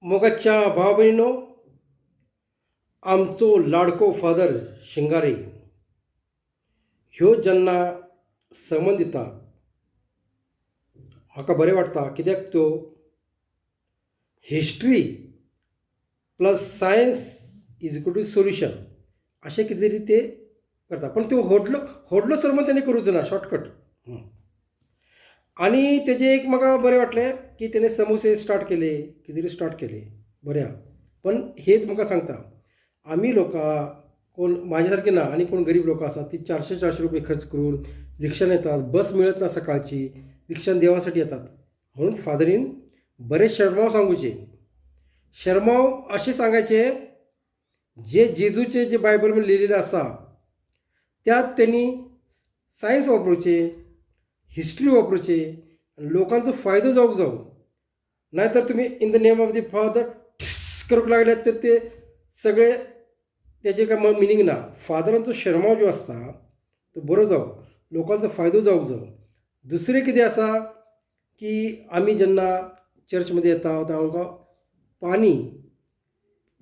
मोगाच्या भाव भयणीनो, आमचो लाडको फादर शिंगारे ह्यो जेन्ना समन दिता म्हाका बरें वाटता, कित्याक त्यो history plus science is equal to solution अशें कितें तरी ते करता. पण त्यो व्हडलो व्हडलो सरमन तेणें करूंक ना शॉर्टकट. आनी तेजें एक म्हाका बरें वाटलें की तेणें समोसे स्टार्ट केले, कितें तरी स्टार्ट केले, बरें आहा. पण हे तुमकां सांगता, आमी लोकां कोण म्हाजे सारके ना आनी कोण गरीब लोक आसा ती 400 400 रुपये खर्च करून रिक्षान येतात, बस मिळत ना सकाळची, रिक्षान देवासाठी येतात. म्हणून फादरीन बरे शर्माव सांगूचे, शर्माव असे सांगायचे, जे जेजूचे जे बायबलमध्ये लिहिलेले आसा त्यात त्यांनी सायन्स वापरूचे, हिस्ट्री वापरूचे आनी लोकांचो फायदो जावंक जावो. नाहीतर तुम्ही in the name of the father करूंक लागल्यात तर ते सगळे तेजे काय मिनींग ना. फादरांचो शर्माव जो आसता तो बरो जावं, लोकांचो फायदो जावंक जावो. दुसरें कितें आसा की आमी जेन्ना चर्चमध्ये येता तेन्ना आमकां पाणी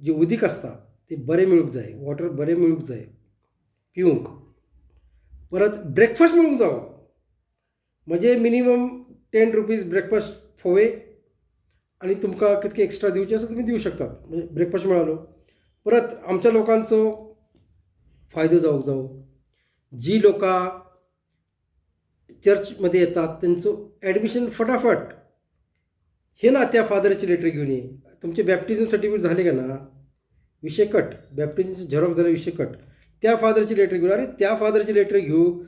जें उदीक आसता तें बरें मेळूंक जाय, वॉटर बरें मेळूंक जाय पिवंक. परत ब्रेकफास्ट मेळूंक जावो, म्हणजे मिनिमम 10 रुपीज ब्रेकफास्ट फोवे आनी तुमकां कितके एक्स्ट्रा दिवचे आसा तुमी दिवं शकतात, म्हणजे ब्रेकफास्ट मेळालो. परत आमच्या लोकांचो फायदो जावंक जावो. जी लोकां चर्चमध्ये येतात तेंचो ॲडमिशन फटाफट हे ना त्या फादराची लेटर घेऊन ये, तुमचे बॅप्टिझम सर्टिफिकेट झाले का ना, विषय कट, बॅप्टिझमचे झेरॉक्स झाले, विषय कट. त्या फादराची लेटर घेऊन, अरे त्या फादराची लेटर घेवंक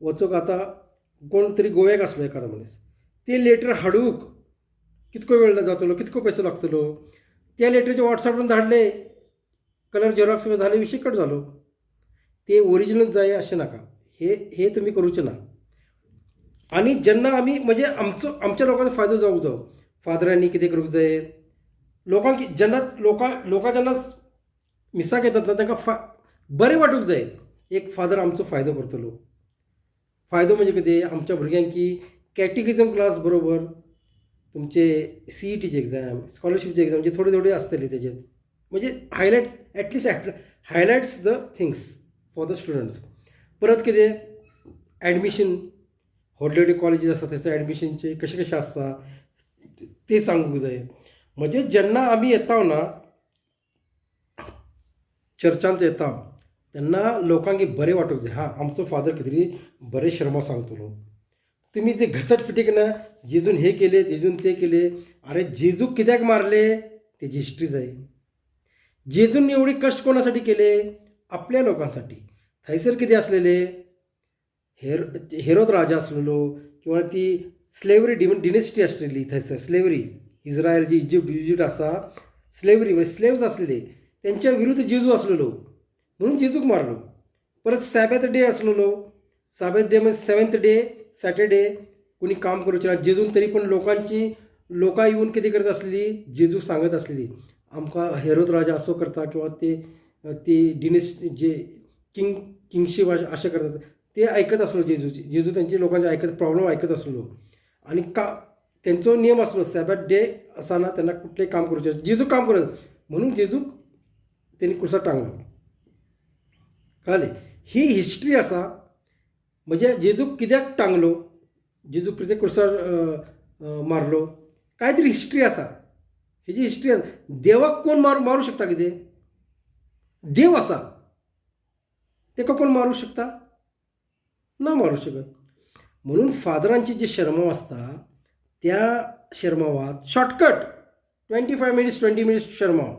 वचूंक आतां कोण तरी गोव्याक आसलो एखादो मनीस, ते लेटर हाडूंक कितको वेळ जातलो, कितको पयसो लागतलो. त्या लेटरीचे वॉट्सॅपान धाडले, कलर झेरॉक्स झाले, विषय कट जालो. ते ओरिजिनल जाय अशें नाका, हे हे तुमी करूचें ना. आनी जेन्ना आमी म्हणजे आमचो आमच्या लोकांचो फायदो जावंक जावो, फादरांनी कितें करूंक जाय, लोकांक जेन्ना लोकां लोकां जेन्ना मिसाक येतात ना तांकां बरें वाटूंक जाय, एक फादर आमचो फायदो करतलो. फायदो म्हणजे कितें, आमच्या भुरग्यांक की कॅटिकिजम क्लास बरोबर तुमचे सीईटीचे एग्जाम, स्कॉलरशिपचे एग्जाम जे थोडे थोडे आसतले तेजेर, म्हणजे highlights, at least highlights the things for the students. परत कितें ॲडमिशन, व्हडले व्हडले कॉलेजीस आसा थंयसर ॲडमिशनचे कशें कशें आसता ते सांगूंक जाय. म्हणजे जेन्ना आमी येता ना चर्चांत येता तेन्ना लोकांक बरें वाटूंक जाय, हां आमचो फादर कितें तरी बरें शर्मा सांगतलो. तुमी जे घसटपिटीक ना, जेजून हे केले, जेजून ते केले, अरे जेजूक कित्याक मारले तेजी हिस्ट्री जाय. जेजून एवढे कश्ट कोणासाठी केले, आपल्या लोकांसाठी. थंयसर कितें आसलेले, हेरोद राजा आसलेलो किंवा ती स्लेवरी डिनेस्टी आसलेली थंयसर, स्लेवरी इस्रायल जी इजिप्ट इजिप्ट आसा स्लेवरी म्हणजे स्लेव्स आसलेले, तेंच्या विरुद्ध जेजू आसलेलो म्हणून जेजूक मारलो. परत सॅबॅथ डे आसलेलो, सॅबॅथ डे म्हणजे सेवन्थ डे, सॅटरडे कोणी काम करूचें ना. जेजून तरी पण लोकांची लोकां येवन कितें करत आसली, जेजूक सांगत आसलेली आमकां हेरोद राजा असो करता किंवा ते ती डिनेस जे किंगशीप अशें करतात ते आयकत आसलो जेजूची. जेजू तेंचे लोकांचे आयकत प्रॉब्लम आयकत आसलो आनी का तेंचो नियम आसलो सॅबॅथ डे आसा ना तेन्ना कुठलें काम करूचें, जेजू काम करत म्हणून जेजूक तेणी क्रुसार टांगलो. कळ्ळें? ही हिस्ट्री आसा. म्हणजे जेजूक कित्याक टांगलो, जेजूक कित्याक क्रुसार मारलो, काय तरी हिस्ट्री आसा, हेजी हिस्ट्री आसा. देवाक कोण मारूं शकता? कितें देव आसा तेका कोण मारूं शकता? ना मारूं शकत. म्हणून फादरांची जे शर्माव आसता त्या शर्मावात शॉर्टकट 25 मिनिट्स, 20 मिनिट्स शर्माव,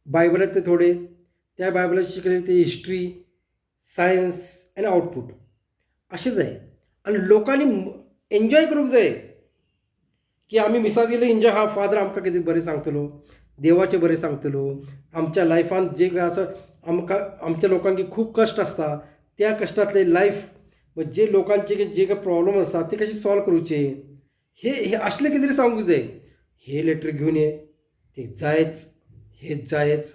बायबलांतले थोडे, त्या बायबलात शिकले ते हिस्ट्री, सायन्स आनी आउटपूट अशें जाय. आनी लोकांनी एन्जॉय करूंक जाय की आमी मिसाक गेले एन्जॉय, हा फादर आमकां कितें बरें सांगतलो, देवाचें बरें सांगतलो, आमच्या लायफान जे काय आसा आमकां आमच्या लोकांक खूब कश्ट आसता त्या कश्टांतले लायफ जे लोकांचे जे काय प्रॉब्लम आसा ते कशे सॉल्व करूचे, हे हे असले कितें तरी सांगूंक जाय. हे लेटर घेवन ये, ते जायच, हे जायच,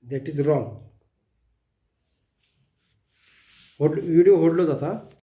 that is wrong. व्हडलो व्हिडियो व्हडलो जाता.